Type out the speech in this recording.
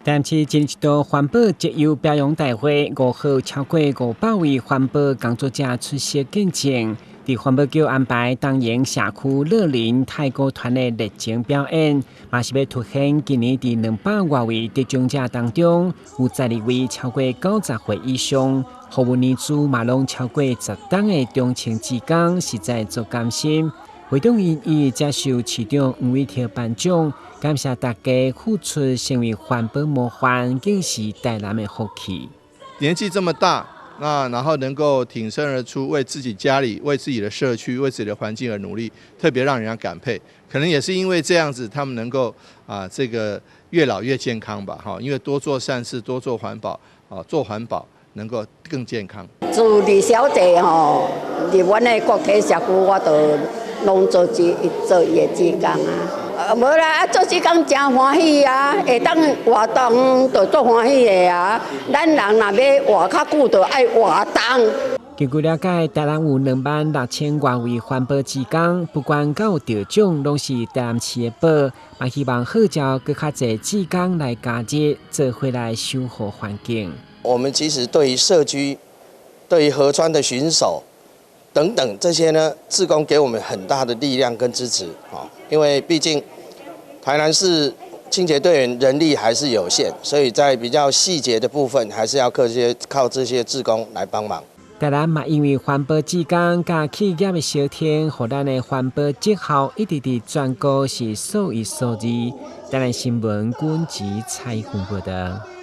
台南市一年一度環保績優表揚大會，5號超過500位環保工作者出席見證。佇環保局安排東營社區樂齡太鼓團的熱情表演，嘛是欲凸顯今年佇200外位得獎者當中，有12位超過90歲以上，服務年資嘛攏超過10冬的長青志工，實在足甘心。會長𪜶一一接受市長黃偉哲頒獎，感謝大家付出，成為環保模範，更是台南的福氣。年紀這麼大，那然後能夠挺身而出，為自己家裡、為自己的社區、為自己的環境而努力，特別讓人家感佩。可能也是因為這樣子，他們能夠這個越老越健康吧？哈，因為多做善事，多做環保，做環保能夠更健康。自李小姐吼入阮的國體社區，我就攏做志做伊的志工啊。無啦，做志工誠歡喜啊，會當活動就足歡喜的啊。咱人若欲活較久，就愛活動。根據了解，台南有26,000外位環保志工，不管敢有得獎，攏是台南市的寶。嘛希望號召閣較濟志工來加入，做伙來守護環境。我們其實對於社區、對於河川的巡守等等這些呢，志工給我們很大的力量跟支持啊。因為畢竟台南市清潔隊員人力還是有限，所以在比較細節的部分，還是要靠這些志工來幫忙。台南嘛，因為環保志工佮企業的相挺，予咱的環保績效一直佇全國是數一數二。台南新聞軍籍採訪報道。